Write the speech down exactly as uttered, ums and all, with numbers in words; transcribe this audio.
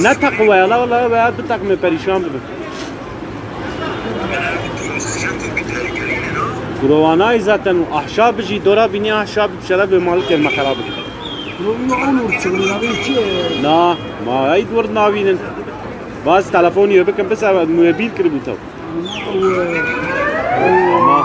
Ne teqwe ya, la wala we biteqme perîşan bibin. Kurowanayî zaten ahşab jî dora bînî ahşab şeref ve malikên me xerab bibin. Kurovî me anor çiqlî navê çi? Na, ma eyd word navînin. Baz telefonî bikin, bisa mubîl kiribû tew. Ama